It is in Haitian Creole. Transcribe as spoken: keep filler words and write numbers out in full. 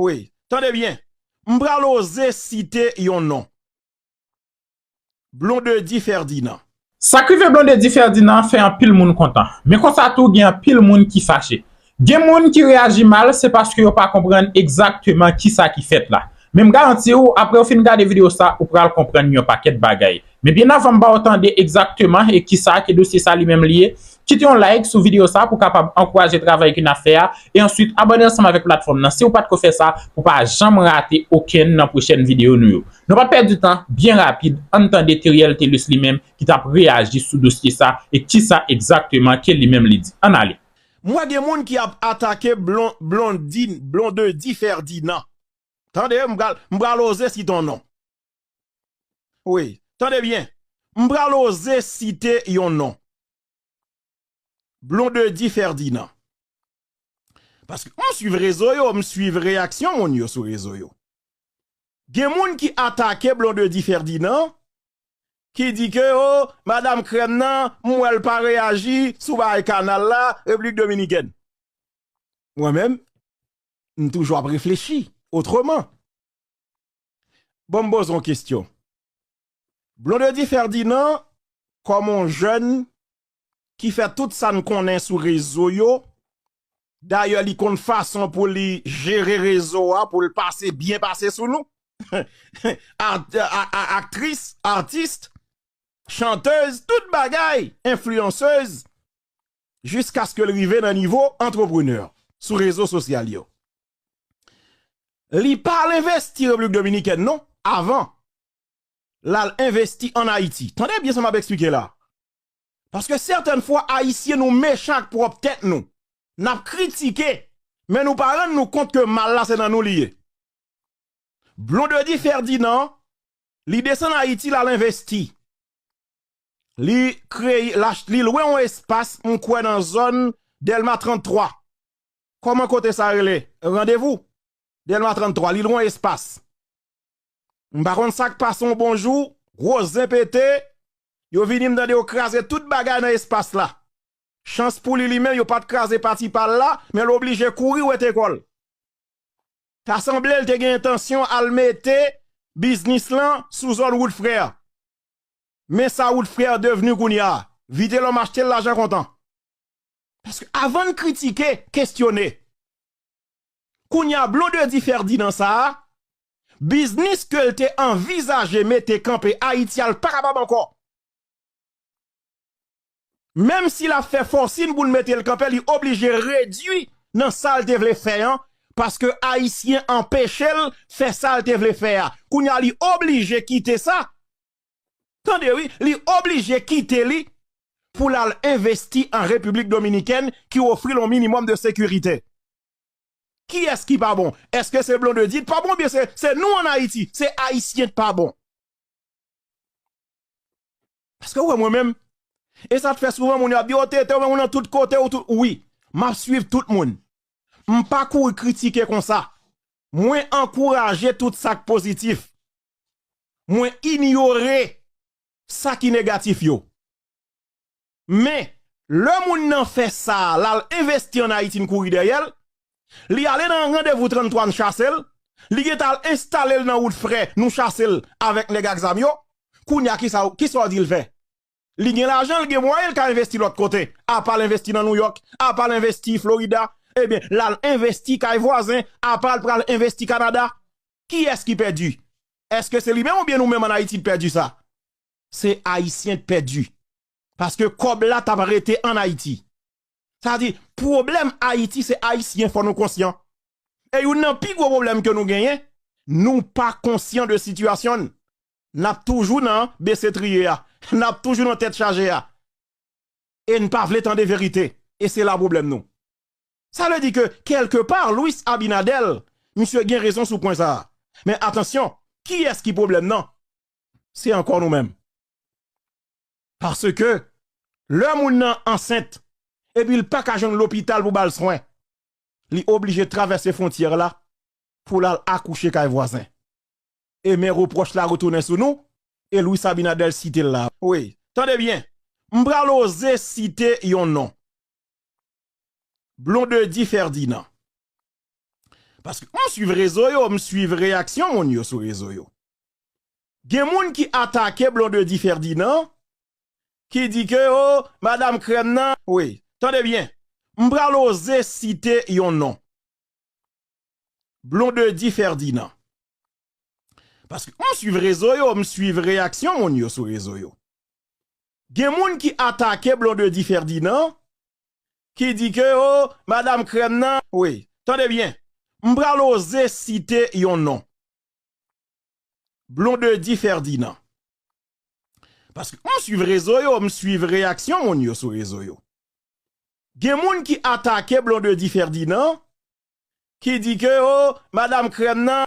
Wi, tande byen. M pral oze site yon non. Blondedy Ferdinand. Sa k rive Blondedy Ferdinand fè anpil moun kontan. Men konsa tou, gen anpil moun ki fache. Gen moun ki reyaji mal, se paske yo pa konprann egzakteman kisa ki fèt la. Men m garanti w, apre w fin gade videyo sa, ou pral konprann yon pakèt bagay. Men byen avan m ba w tande egzakteman e kisa ke dosye sa li menm li ye, kite yon like sou videyo sa pou kapab ankouraje travay ke n ap fè a, e answit abòne ansanm avèk platfòm nan si w pa t ko fè sa, pou pa janm rate okenn nan pwochèn videyo nou yo. Nou pa pèdi tan, byen rapid, ann tande Theriel Thelus li menm ki t ap reyaji sou dosye sa e kisa egzakteman ke li menm li di. Ann ale. M wè gen moun ki ap atake Blon, Blondin, Blondedy Ferdinand. Tande, m pral, m pral oze site yon non. Wi, tande byen. M pral oze site yon non. Blondedy Ferdinand. Paske m swiv rezo yo, m swiv reyaksyon moun yo sou rezo yo. Gen moun ki atake Blondedy Ferdinand, ki di ke, o, madanm Krèm nan, m wè l pa reyaji sou bagay kanal la, Repiblik Dominikèn. Mwen menm, m toujou ap reflechi otreman. Bon, m poze yon kesyon. Blondedy Ferdinand, kòm yon jèn ki fè tout sa n konnen sou rezo yo, dayè li konn fason pou li jere rezo a, pou l pase byen pase sou nou. Art, a, a, aktris, atis, chantèz, tout bagay, enfliyansèz, jiskaske l rive nan nivo antreprenè sou rezo sosyal yo. Li pa al envesti Repiblik Dominikèn non, avan l al envesti ann Ayiti. Tande byen sa m ap eksplike la. Paske sètèn fwa, Ayisyen, nou mechan ak pwòp tèt nou. N ap kritike, men nou pa rann nou kont ke mal la se nan nou li ye. Blondedy Ferdinand, li desann Ayiti, l al envesti. Li kreye, l ach, li lwe yon espas, m kwè nan zòn Dèlma tranntwa. Kòman kote sa rele? Randevou. Dèlma tranntwa, li lwe yon espas. M pa konn sa k pase yon bon jou, gwo zen pete, yo vini m tande yo kraze tout bagay nan espas la. Chans pou li, li menm, yo pa t kraze pati pa l la, men l oblije kouri wete kò l. Ta sanble l te gen entansyon al mete biznis lan sou zòn wout frè. Men sa wout frè devni kounye a. Vitelòm achte l lajan kontan. Paske avan n kritike, kesyone. Kounye a, Blondedy Ferdinand sa a, biznis ke l te anvizaje mete kanpe Ayiti a, l pa kapab ankò. Menm si l ap fè fòsin pou l mete l kanpe, li oblije redui nan sa l te vle fè an, paske Ayisyen anpeche l fè sa l te vle fè a. Kounye a, li oblije kite sa. Tande wi, li oblije kite li pou l al envesti an Repiblik Dominikèn ki ofri l yon minimòm de sekirite. Kiyès ki pa bon? Èske se Blondedy ki pa bon oubyen se, se nou ann Ayiti, se Ayisyen ki pa bon? Paske ou wè mwen menm, e sa k fè souvan moun yo ap di, o Tete, ou menm ou nan tout kote, ou tout, wi, m ap swiv tout moun. M pa kouri kritike konsa. Mwen ankouraje tout sa k pozitif. Mwen inyore sa ki negatif yo. Men, lè moun nan fè sa a, l al envesti ann Ayiti, n kouri dèyè l, li ale nan randevou tranntwa, n chase l, li gentan al enstale l nan wout frè, nou chase l avèk nèg ak zam yo, kounye a kisa, kisa w di l fè? Li gen lajan, li gen mwayen, li ka envesti lòt kote. Apa l envesti nan Nouyòk, apa l envesti Florida, ebyen, l al envesti kay vwazen, apa l pral envesti Kanada. Kiyès ki pèdi? Èske se li menm oubyen nou menm ann Ayiti ki pèdi sa? Se Ayisyen ki pèdi. Paske kòb la t ap rete ann Ayiti. Sa di, pwoblèm Ayiti, se Ayisyen, fò nou konsyan. E youn nan pi gwo pwoblèm ke nou genyen, nou pa konsyan de sitiyasyon n. N ap toujou nan bese triye a. N ap toujou nan tèt chaje a. E n pa vle tande verite. E se la pwoblèm nou. Sa vle di ke, kèlkepa, Luis Abinader, misye gen rezon sou pwen sa a. Men atansyon, kiyès ki pwoblèm nan? Se ankò nou menm. Paske, lè moun nan ansent, epi l pa ka jwenn lopital pou ba l swen, li oblije travèse fwontyè la pou l al akouche kay vwazen. E men repwòch la retounen sou nou, e Luis Abinader site l la. Wi, tande byen, m pral oze site yon non. Blondedy Ferdinand. Paske m swiv rezo yo, m swiv reyaksyon moun yo sou rezo yo. Gen moun ki atake Blondedy Ferdinand, ki di ke, o, madanm Krèm nan, wi, tande byen, m pral oze site yon non. Blondedy Ferdinand. Paske m swiv rezo yo, m swiv reyaksyon moun yo sou rezo yo. Gen moun ki atake Blondedy Ferdinand, ki di ke, o, madanm Krèm nan, wi, tande byen, m pral oze site yon non. Blondedy Ferdinand. Paske m swiv rezo yo, m swiv reyaksyon moun yo sou rezo yo. Gen moun ki atake Blondedy Ferdinand, ki di ke, o, madanm Krèm nan,